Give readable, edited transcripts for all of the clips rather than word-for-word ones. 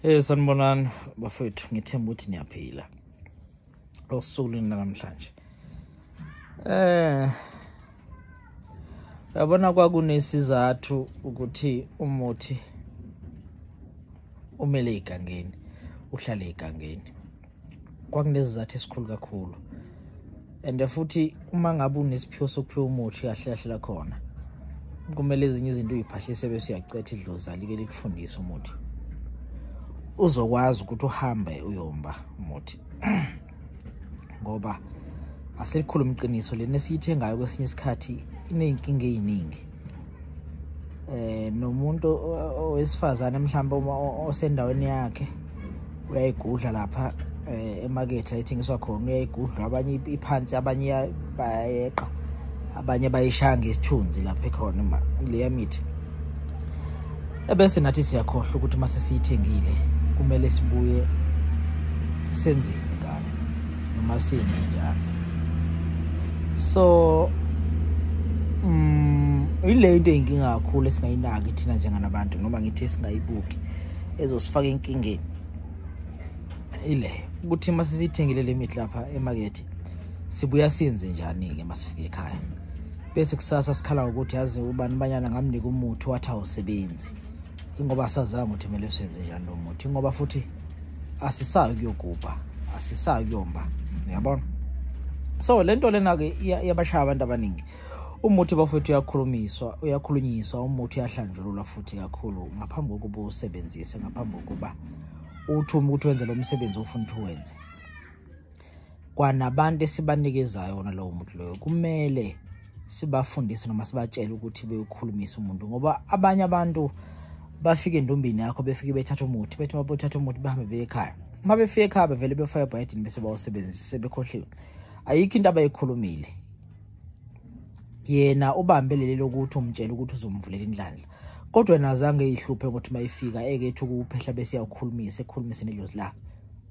Sanibonani bafethu, ngithemba ukuthi niyaphila osukwini namhlanje. Yabona kwakunesizathu ukuthi umuthi umele igangeni, uhlale igangeni. Kwakunesizathu esikhulu kakhulu. And futhi uma ngabe unesiphiwo sokuphiwa umuthi kahle kahle la khona, kumele ezinye izinto uyiphahlise bese uyacetha idlozi alike likufundise umuthi. Uzokwazi ukuthi uhambe uyomba umuthi. Ngoba aselikhuluma iqiniso lena esiyithengayo kwesinye isikhathi ineyinkinga eziningi. Nomuntu owesifazane mhlawumbe osendaweni yakhe uyayigudla lapha emakethe ayithengiswa khona, uyayigudla, abanye iphansi, abanye bayeqa, abanye bayishaya ngesithunzi lapha ekhona leya mithi. Ebese nathi siyakhohlwa ukuthi mase siyithengile kumele sibuye senzeni ngayo noma senze njani. So ile into eyinkinga kakhulu esingayinaki thina njenganabantu, noma ngithi esingayibuki ezosifaka enkingeni, ile ukuthi mase siyithengile le mithi lapha emakethe sibuya senze njani ke masifike ekhaya. Bese kusasa sikhala ukuthi yazi ubani banyana ngamnika umuthi wathi awusebenzi, ingoba asazange ukuthi kumele senze njani lo muthi, ingoba futhi asisayi kuyogubha, asisayi kuyomba, uyabona. So lento lena ke iyabashaya abantu abaningi. Umuthi bafethu uyakhulumiswa, uyakhulunyiswa, umuthi uyahlanjululwa futhi kakhulu ngaphambi kokuba usebenzise, ngaphambi kokuba uthume ukuthi wenze lo msebenzi ofuna ukuthi uwenze. Kwanabantu esibanikezayo wona lowo muthi loyo kumele sibafundise noma sibatshele ukuthi bewukhulumisa umuntu, ngoba abanye abantu bafike endombini yakho befike bethatha umuthi, bethi mabothatha umuthi bahambe beye ekhaya, uma befika ekhaya bevele befake ebhayidini bese bawusebenzisa sebekhohliwe, ayikho into abayikhulumile. Yena ubambelele lokuthi umtshela ukuthi uzomvulela indlandla, kodwa yena azange eyihluphe ngokuthi mayifika ekethi ukuphehla bese uyakhulumisa, ekhulumise nedlozi lakhe,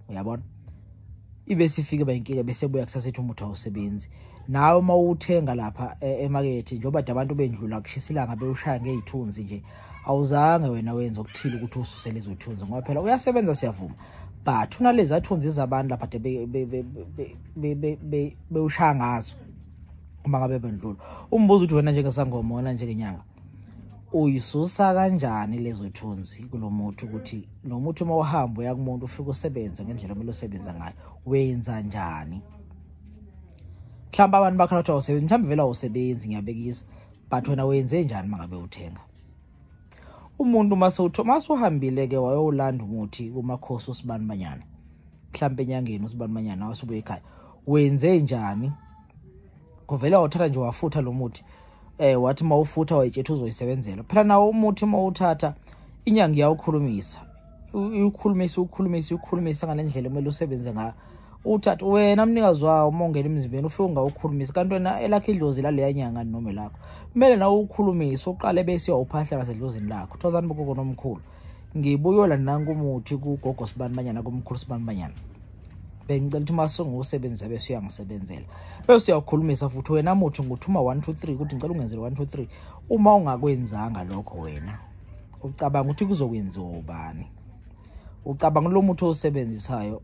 uyabona. Ibe sifike bayinkinga bese buya kusasa ethi umuthi awusebenzi. Nawe uma uwuthenga lapha emakethe, njengoba abantu bendlula kushisa ilanga bewushaya ngey'thunzi nje, awuzange wena wenze okuthile ukuthi ususe lezo thunzi, ngoba phela uyasebenza siyavuma, but unalezi thunzi zabantu lapha bewushaya ngazo uma ngabe bendlula. Umbuzo uthi wena njengesangoma, wena njengenyanga, uyisusa kanjani lezo thunzi kulo muthi, ukuthi lo muthi uma uhamba uya kumuntu ufike usebenze ngendlela okumele usebenza ngayo, wenza njani? Mhlawumbe abantu bakhala ukuthi awusebenzi, mhlawumbe vele awusebenzi, ngiyabekisa, but wena wenze njani uma ngabe uthenga umuntu? Mase uhambile ke wayolanda umuthi kumakhosi usibani banyana, mhlawumbe enyangeni usibani banyana, wasubuya ekhaya, wenze njani? Kuvela wathatha nje wafutha lo muthi, wathi mawufutha wayitshetha uzoyisebenzela. Phela nawo umuthi mawuthatha inyanga iyawukhulumisa, ukhulumisa ukhulumisa ukhulumisa ngalendlela kumele usebenze ngayo. Uthatha wena mnikazi wawo uma ungena emzimbeni ufike ungawukhulumisi, kanti wena elakho idlozi laleya nyanga noma lakho kumele nawe ukhulumise, uqale bese uyawuphahla ngasedlozini lakho. Thokozani bogogo nomkhulu, ngibuyola nanku umuthi kugogo sibani banyana, kumkhulu sibani banyana, bengicela ukuthi uma sunguwusebenzisa bese uyangisebenzela, bese uyakhulumisa futhi wena muthi nguthuma 1 2 3 ukuthi ngicela ungenzele 1 2 3. Uma ungakwenzanga lokho wena ucabanga ukuthi kuzokwenziwa ubani? Ucabanga lo muthi owusebenzisayo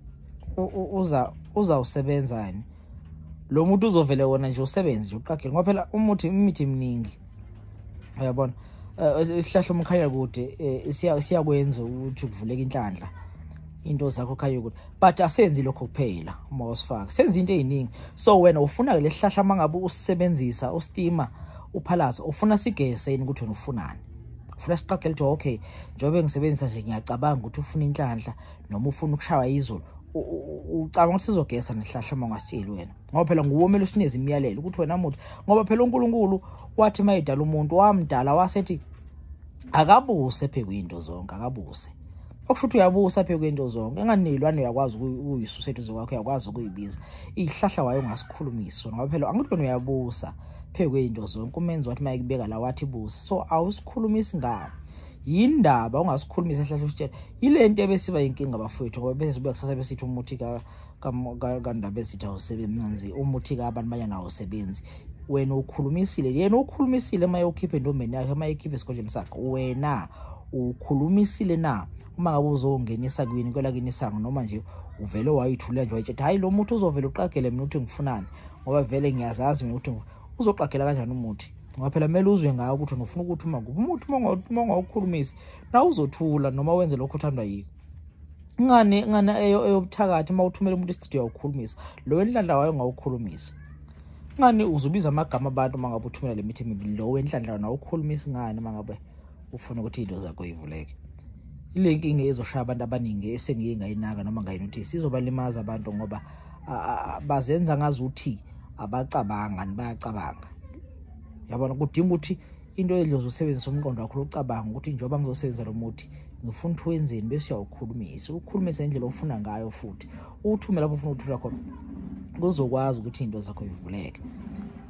uzawusebenzani? Lo muntu uzovele wona nje usebenze nje uqagele, ngoba phela umuthi imithi eminingi, uyabona, isihlahla umkhanya kude siyakwenza ukuthi kuvuleke inhlanhla, into zakho khaya kude, but asenzi lokho kuphela uma usifaka, senza into eziningi. So wena ufuna ke lesihlahla mangabe usebenzisa ustima uphalaza, ufuna sigese yini ukuthi wena ufunani? Ufuna siqagele ukuthi okay, njengoba ngisebenzisa nje ngiyacabanga ukuthi ufuna inhlanhla noma ufuna ukushaywa izulu, ucabanga ukuthi sizogesa nesihlahla uma ungasitsheli wena, ngoba phela nguwe omele usineze imiyalelo ukuthi wena muthi, ngoba phela uNkulunkulu wathi mayidala umuntu wamdala wasethi akabuse phe kwinto zonke, akabuse. Okusho ukuthi uyabusa phe kwinto zonke, enganilwane uyakwazi ukuyisusa eduze kwakho, uyakwazi ukuyibiza ihlahla wayo ungasikhulumisa, ngoba phela angithi wena uyabusa phe kwinto zonke. Umenzi wathi mayekubeka la wathi busa, so awusikhulumisi ngani? Yindaba ungasikhulumisa esihlahla usitshela ile nto ebesiba inkinga bafowethu, ngoba bese sibuya kusasa besithi umuthi kaNdaba ezithi awusebenzi, umuthi kabantu banyana awusebenzi. Wena ukhulumisile, yena ukhulumisile uma eyokhipha entombeni yakhe, uma ekhipha esigodlweni sakhe, wena Ukhulumisile na uma ngabe uzongenisa kwini kwelakini isango, noma nje uvele wayithulela nje wayitshela hayi lo muthi uzovela uqagele mina ukuthi ngifunani, ngoba vele ngiyazazi mina ukuthi uzoqagela kanjani umuthi, ngoba phela kumele uzwe ngawo ukuthi ufuna ukuthi uma kuphi umuthi, uma ungawukhulumisi nawe uzothula noma wenze lokho othandwa yikho. Ngani eyobuthakathi uma uthumela umuntu isithido uyawukhulumisa, lo wenhlanhla wayo ungawukhulumisa. Ngani uzubiza amagama abantu uma ngabe uthumela le mithi emibi, lo wenhlanhla nawe ukhulumisa ngani uma ngabe ufuna ukuthi into zakho ivuleke. Ile nkinga ezoshaya abantu abaningi esengiye ngayinaka noma ngayinothisi, izobalimaza abantu ngoba bazenza ngazuthi abacabanga, bayacabanga. Yabona, kudinga ukuthi into edlozi usebenzisa umqondo wakho ucabanga ukuthi njengoba ngizosebenzisa lo muthi ngifuna ukuthi wenzeni, bese uyawukhulumisa, ukhulumise indlela ofuna ngayo futhi uthume lapho ufuna ukuthula khona, kuzokwazi ukuthi into zakho ivuleke.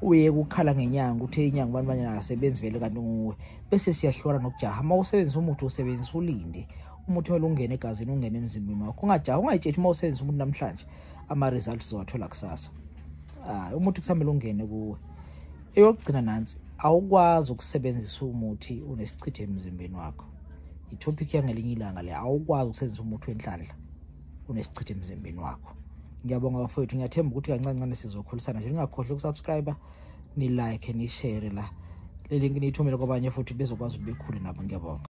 Uye ukukhala ngenyanga uthe inyanga abantu banye akasebenzi vele kanti nguwe, bese siyahlolana nokujaha. Uma usebenzisa umuthi usebenzisa ulinde umuthi, kumele ungene egazini, ungene emzimbeni wakho, ungajahi, ungayitshethi uma usebenzisa umuthi namhlanje ama-results uzowathola kusasa. Umuthi kusamele ungene kuwe. Eyokugcina nansi, awukwazi ukusebenzisa umuthi unesichitho emzimbeni wakho. I-topic yangelinye ilanga le, awukwazi ukusebenzisa umuthi wenhlanhla unesichitho emzimbeni wakho. Ngiyabonga bafowethu, ngiyathemba ukuthi kancane kancane sizokhulisana nje. Ningakhohlwa ukusubscribe, ni like, ni share la le link, niyithumele kwabanye futhi bezokwazi ukuthi bekhule nabo. Ngiyabonga.